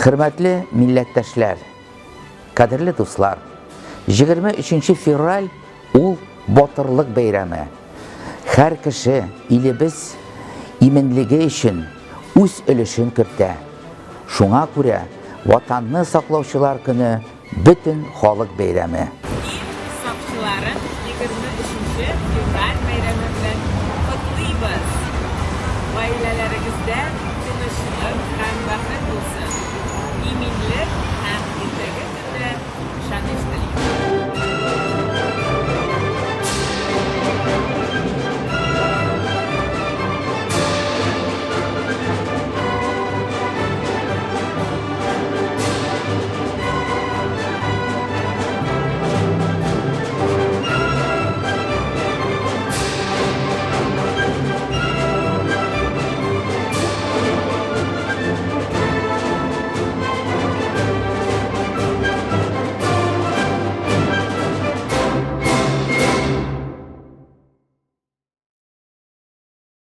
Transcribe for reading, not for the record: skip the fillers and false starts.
Хөрмәтле милләттәшләр, кадерле дуслар! 23 февраль ул батырлык бәйрәме. Һәр кеше илебез иминлеге өчен үз өлешен кертә. Шуңа күрә Ватанны саклаучылар көне бөтен халык бәйрәме. Ил сакчыларын 23 нче февраль бәйрәме белән котлыйбыз! Гаиләләрегездә